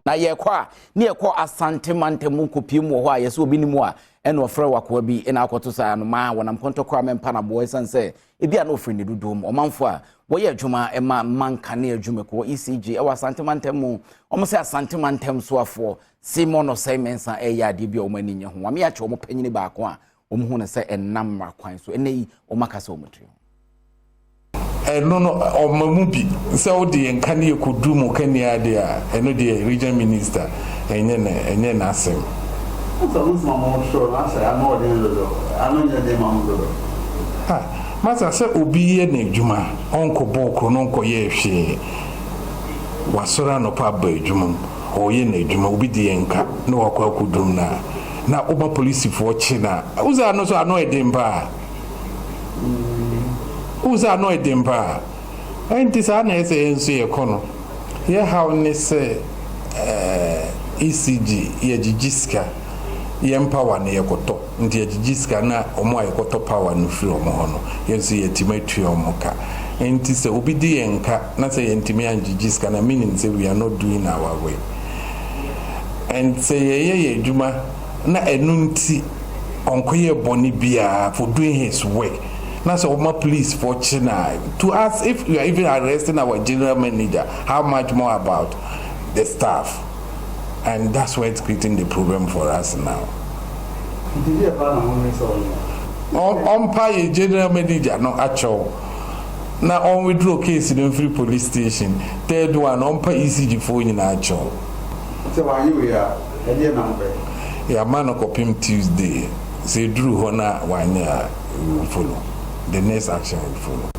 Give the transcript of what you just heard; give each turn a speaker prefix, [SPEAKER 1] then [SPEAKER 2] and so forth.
[SPEAKER 1] Na yɛkɔ a, ne yɛkɔ Asante mantam mu kɔpie mu wɔ hɔ a, yɛsɛ obi ne mu a ɛna ɔfrɛ wakoa bi ɛna akɔto saa anomaa wɔnam kɔntɔkɔ a mɛmpa naboɔ, ɛsiane sɛ ebi a na ɔfiri ne dodoɔ mu. Ɔmanfo a wɔyɛ adwuma ɛma mankanea adwumakuo ECG ɛwɔ Asante mantam mu, wɔn sɛ Asante mantam soafoɔ Simon Osei Mensah ɛyɛ adeɛ bi a wɔn ani nye ho. Wɔn akyɛ wɔn panyini baako a wɔn hu no sɛ ɛnam mmara kwan so. Ɛnɛ yi wɔn aka sɛ wɔn tiri ho.
[SPEAKER 2] Ɛno no ɔma mu bi sɛ wode yɛn kanea kɔdu mu kanea deɛ a, ɛno deɛ region minister ɛnyɛ ne ɛnyɛ n'asɛm.
[SPEAKER 3] Sɛ mo soma mo soro na sɛ ano ɔden dodo, ano nyɛ den ma mo dodo.
[SPEAKER 2] Ah, masa, sɛ obi yɛ n'adwuma, ɔnkɔ bɔɔl koro no, ɔnkɔyɛ hwee, wasɔre anɔpa aba adwuma mu, ɔyɛ n'adwuma, obi de yɛn ka na wakɔ akɔdum no a, na woma polisifoɔ kye no a, wo sɛ ano so ano ɛden paa, wo sɛ ano ɛden paa. Ɛnti saa na ɛsɛ yɛn nso yɛkɔ no. Yɛhaw ne sɛ ECG yɛgyegye sika, yɛn power no yɛkɔtɔ, nti yɛgyegye sika na ɔmo a yɛkɔtɔ power no firi ɔmo hɔ no, yɛn nso yɛtumi atua ɔmo ka. Nti sɛ obi di yɛn ka na sɛ yɛntumi angyegye sika na, meaning sɛ we are not doing our way. And sɛ yɛyɛ yɛ adwuma na ɛno nti ɔnkɔyɛ bɔne biara for doing his work, na sɛ ɔma police foɔ kye na, to us, if you are even arresting our general manager, how much more about the staff? And that's why it's creating the problem for us now.
[SPEAKER 3] Nti deɛ pa na mo ne sɛ ɔnyɛ?
[SPEAKER 2] Ɔmpa yɛ general manager no akyɛw na ɔn withdraw case no mfiri police station. Third one, ɔmpa ECG foɔ nyinaa kyɛw.
[SPEAKER 3] Sɛ wanyɛ wei a, ɛdeɛ na mo bɛ?
[SPEAKER 2] Yɛama no kɔpem Tuesday. Sɛ ɛduru hɔ na wanyɛ a, we will follow the next action, will follow.